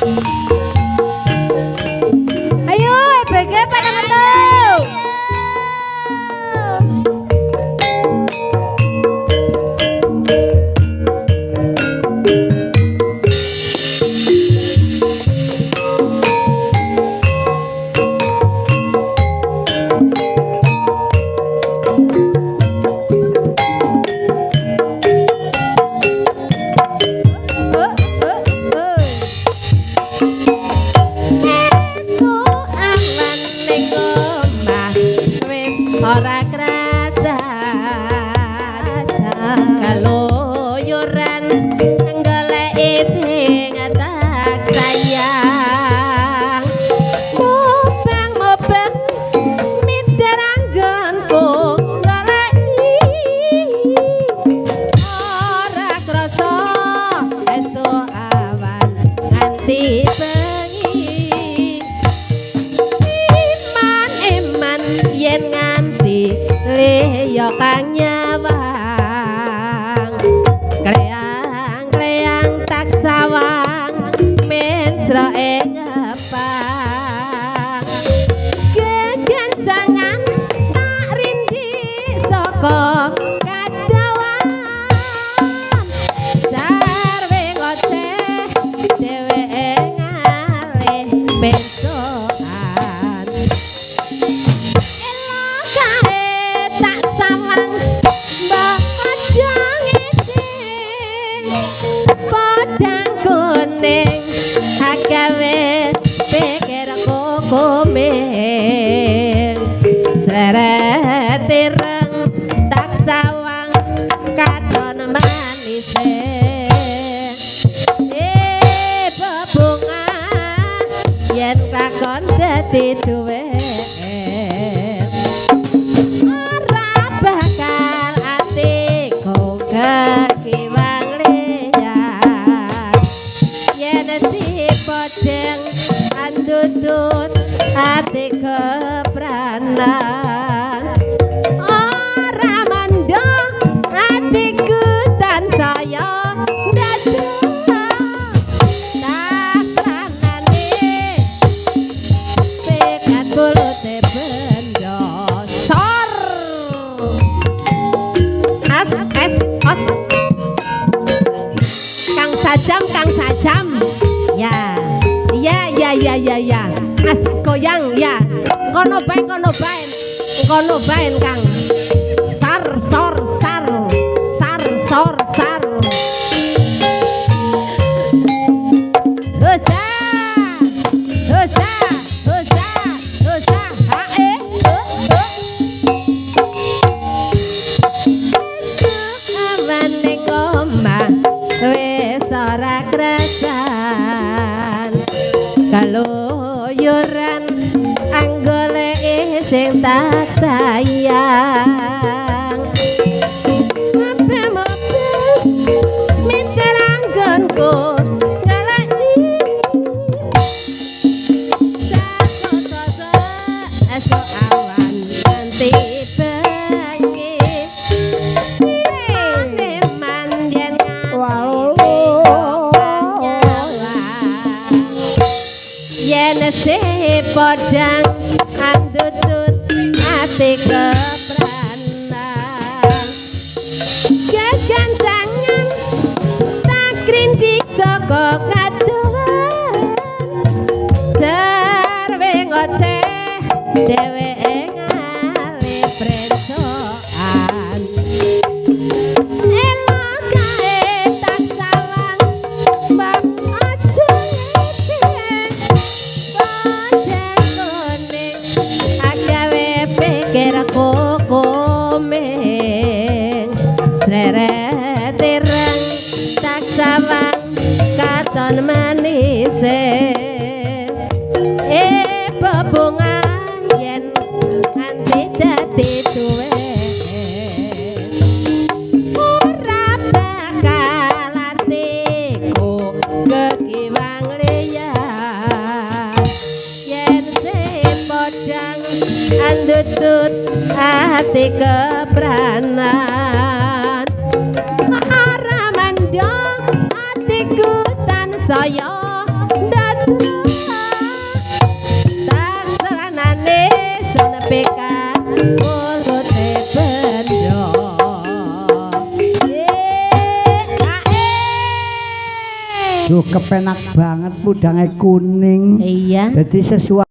Ayo EBG pada metu. Oh, oh, oh. Esuk awan ning omah wis ora krasan, keluyuran goleki sing tak sayang. Mubeng-mubeng minder anggonku goleki, ora krasa esuk awan nganti bengi. Iman eman yen nganti liya kang nyawang, kleang-kleang tak sawang mencro ing ngepang. Gegancangan tak rindik saka kadawan, sarwe ngoceh dheweke ngalih bentokan. Elok kae tak sawang mbok aja ngising, podang kuning agawe pikirku kuming. Seret ireng tak sawang katon manise. Eh, bebungah yen takon dadi duwe, ora bakal atiku kekiwang liyan. Yen si podeng andutut ati kepranan, ora mendo atiku tansaya dadak tak tranane pekat bulute bendo sor as es os. Kang Sajam, Kang Sajam, ya ya ya ya ya ya, as goyang ya, kono bae, kono bae, kono bae Kang. Sar sor sar sar sor sar. Husa husa husa husa ha e ho ho. Esuk awan ning omah wis ora krasan, keluyuran anggoleki sing tak sayang. Mabeh-mabeh miter anggonku ngalaki, sakoso esuk awan nganti bengi. Eman yen nganti yen si podang andutut ati kepranan. Gegancangan tak rindik saka kadohan, serwe ngoceh dheweke ngalih prencokan. Elok kae tak sawang mbok aja ngecek, podang kuning agawe pikirku kuming. Sreret ireng tak sawang katon manise. Eh, bebungah yen nganti dadi duwe, ora bakal atiku kekiwang liyan. Yen si podang andutut ati kepranan, ora mendo atiku tansaya. Duh, kepenak banget, pudange kuning. Iya. Jadi sesuai